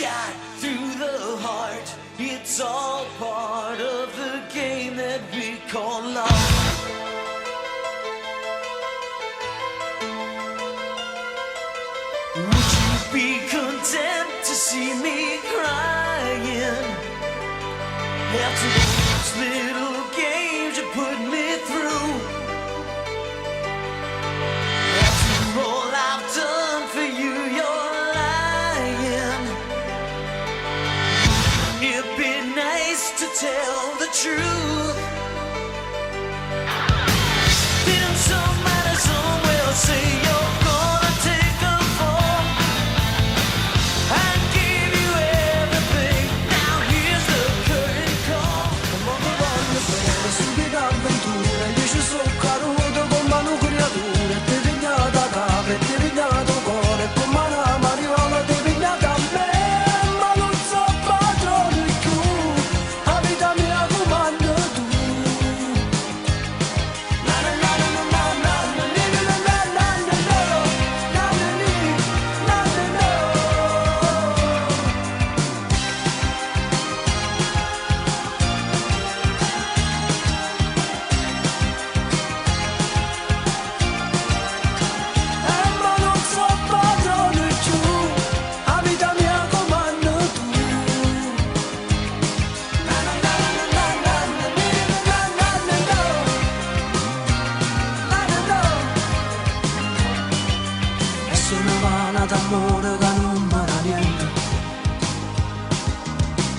Shot through the heart. It's all part of the game that we call love. Would you be content to see me crying? After those little games you put me through. After all I've done for you, you're lying. Wouldn't it be nice to tell the truth? Didn't somebody somewhere say you're gonna take a fall? I gave you everything. Now here's the curtain call. Ma mi vanno bene su che avventura, io ci sono caduto come una creatura, ti pigliata capra e ti pigliato cuore, come una mariola ti pigliata a me, ma non so padrone più, la vita mia comanda tu. Na na na na na na na na na na na na na na na na na. E ma non so padrone più, la vita mia comanda tu. Na na na na na na na na na na na na na na. E sono vana d'amore che non mi dà niente.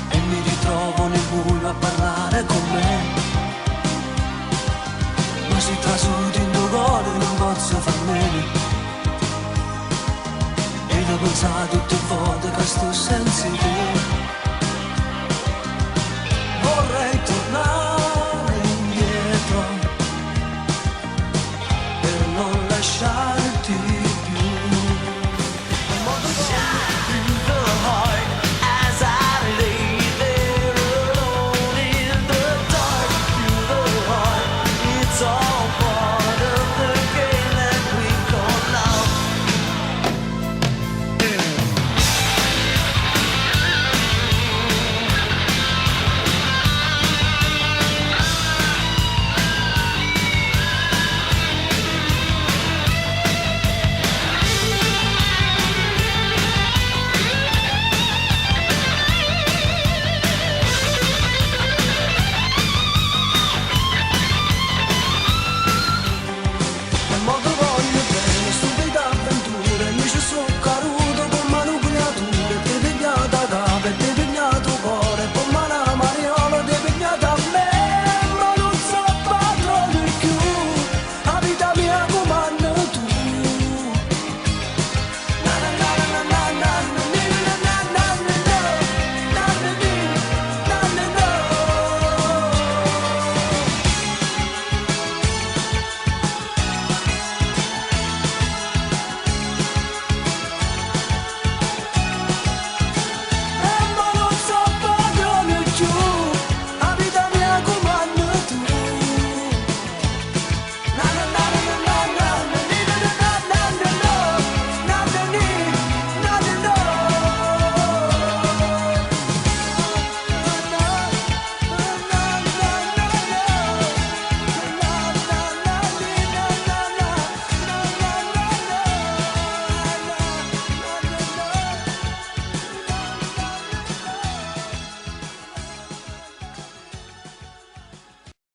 E mi ritrovo nel buio a parlare con me. Ma se trasuti in tuo cuore non posso far meno. E da pensare tutte le volte che sto senza te.